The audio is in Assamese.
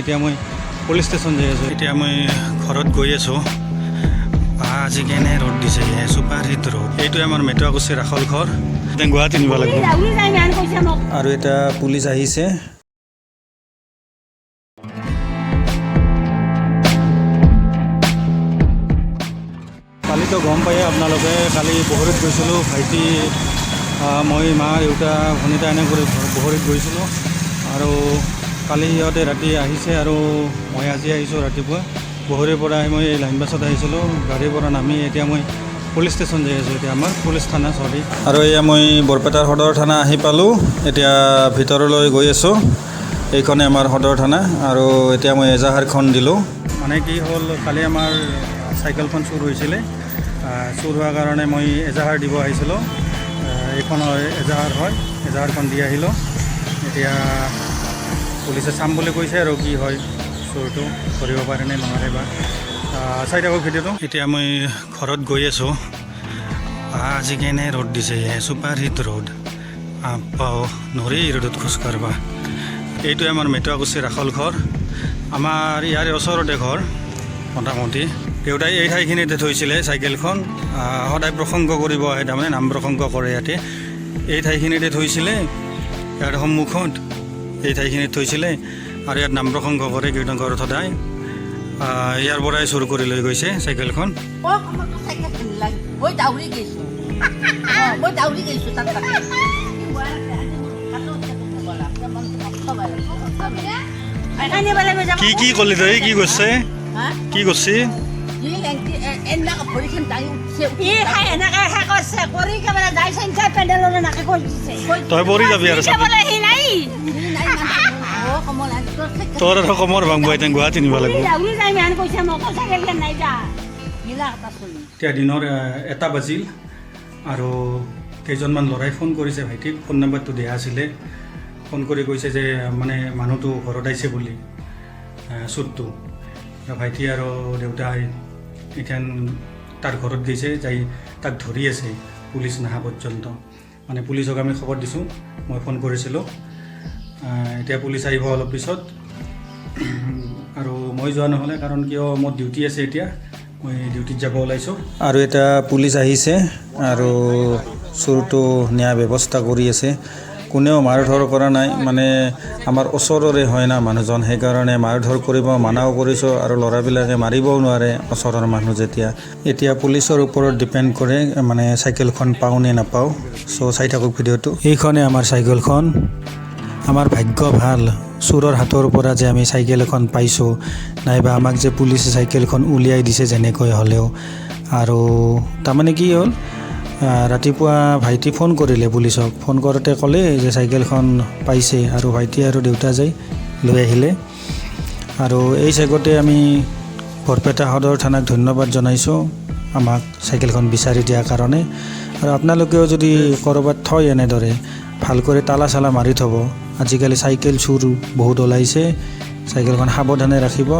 এতিয়া মই পুলিচ ষ্টেচন যাই আছোঁ। এতিয়া মই ঘৰত গৈ আছোঁ। আজি কেনে ৰ'দ দিছে, চুপাৰ হিট ৰ'দ। এইটোৱে আমাৰ মেটুৱাকুচি ৰাসল ঘৰ। এতিয়া গুৱাহাটী নিব লাগিব। আৰু এতিয়া পুলিচ আহিছে। কালিতো গম পায়ে আপোনালোকে, কালি বহৰিত গৈছিলোঁ। ভাইটি, মই, মা, দেউতা, ভনীতা এনে কৰি বহৰিত গৈছিলোঁ। আৰু কালি সিহঁতে ৰাতি আহিছে আৰু মই আজি আহিছোঁ ৰাতিপুৱা। বহৰিৰ পৰা আহি মই লাইন বাছত আহিছিলোঁ। গাড়ীৰ পৰা নামি এতিয়া মই পুলিচ ষ্টেচন যাই আছোঁ। এতিয়া আমাৰ পুলিচ থানা, চৰি। আৰু এয়া মই বৰপেটাৰ সদৰ থানা আহি পালোঁ। এতিয়া ভিতৰলৈ গৈ আছোঁ। এইখনে আমাৰ সদৰ থানা। আৰু এতিয়া মই এজাহাৰখন দিলোঁ। মানে কি হ'ল, কালি আমাৰ চাইকেলখন চুৰ হৈছিলে। চুৰ হোৱাৰ কাৰণে মই এজাহাৰ দিব আহিছিলোঁ। এইখন এজাহাৰ হয়, এজাহাৰখন দি আহিলোঁ। এতিয়া পুলিচে চাম বুলি কৈছে আৰু কি হয়, চোৰটো ধৰিব পাৰেনে নোৱাৰে বা। চাই থাকক ভিডিঅ'টো। এতিয়া মই ঘৰত গৈ আছোঁ। আজি কেনে ৰ'দ দিছে, চুপাৰ হিট ৰ'দ। পাওঁ নৰি এই ৰ'দত খোজ কাঢ়বা। এইটোৱে আমাৰ মেটুৱাকুচি ৰাসল ঘৰ। আমাৰ ইয়াৰে ওচৰতে ঘৰ মোটামুটি। দেউতাই এই ঠাইখিনিতে থৈছিলে চাইকেলখন। সদায় প্ৰসংগ কৰিব আহে, তাৰমানে নাম প্ৰসংগ কৰে ইয়াতে। এই ঠাইখিনিতে থৈছিলে, ইয়াৰ সন্মুখত এই ঠাইখিনিত থৈছিলে আৰু ইয়াত নাম প্ৰসংগ কৰে কীৰ্তন ঘৰত সদায়। ইয়াৰ পৰাই চুৰ কৰি লৈ গৈছে চাইকেলখন। মই দাউৰি গৈছো, মই দাউৰি গৈছো তাত। কি কি ক'লি তই? কি কৰিছে, কি কৰিছে? তই পৰি যাবি আৰু চাবি। তোৰ আৰু কমৰ ভাংব, এতিয়া গুৱাহাটী নিব লাগিব। এতিয়া দিনৰ 1টা বাজিল আৰু কেইজনমান ল'ৰাই ফোন কৰিছে ভাইটিক। ফোন নাম্বাৰটো দিয়া আছিলে। ফোন কৰি কৈছে যে মানে মানুহটো ঘৰত আহিছে বুলি, চোৰটো। আৰু ভাইটি আৰু দেউতাই এতিয়া তাৰ ঘৰত গৈছে, যাই তাক ধৰি আছে পুলিচ নাহা পৰ্যন্ত। মানে পুলিচক আমি খবৰ দিছোঁ, মই ফোন কৰিছিলোঁ। এতিয়া পুলিচ আহিব অলপ পিছত। আৰু মই যোৱা নহ'লে, কাৰণ কিয় মোৰ ডিউটি আছে। এতিয়া মই ডিউটিত যাব ওলাইছোঁ। আৰু এতিয়া পুলিচ আহিছে আৰু চোৰটো নিয়াৰ ব্যৱস্থা কৰি আছে। কোনেও মাৰ ধৰ কৰা নাই। মানে আমাৰ ওচৰৰে হয় না মানুহজন, সেইকাৰণে মাৰ ধৰ কৰিব মানাও কৰিছোঁ আৰু ল'ৰাবিলাকে মাৰিবও নোৱাৰে ওচৰৰ মানুহ যেতিয়া। এতিয়া পুলিচৰ ওপৰত ডিপেণ্ড কৰে, মানে চাইকেলখন পাওঁ নে নাপাওঁ। চ' চাই থাকক ভিডিঅ'টো। এইখনে আমাৰ চাইকেলখন। আমাৰ ভাগ্য ভাল, চোৰৰ হাতৰ পৰা যে আমি চাইকেল এখন পাইছোঁ, নাইবা আমাক যে পুলিচে চাইকেলখন উলিয়াই দিছে যেনেকৈ হ'লেও। আৰু তাৰমানে কি হ'ল, ৰাতিপুৱা ভাইটি ফোন কৰিলে পুলিচক। ফোন কৰোঁতে ক'লে যে চাইকেলখন পাইছে আৰু ভাইটি আৰু দেউতা যাই লৈ আহিলে। আৰু এই চেগতে আমি বৰপেটা সদৰ থানাক ধন্যবাদ জনাইছোঁ আমাক চাইকেলখন বিচাৰি দিয়াৰ কাৰণে। আৰু আপোনালোকেও যদি ক'ৰবাত থয় এনেদৰে, ভালকৈ তালা চালা মাৰি থ'ব। আজিকালি চাইকেল চোৰ বহুত ওলাইছে। চাইকেলখন সাৱধানে ৰাখিব।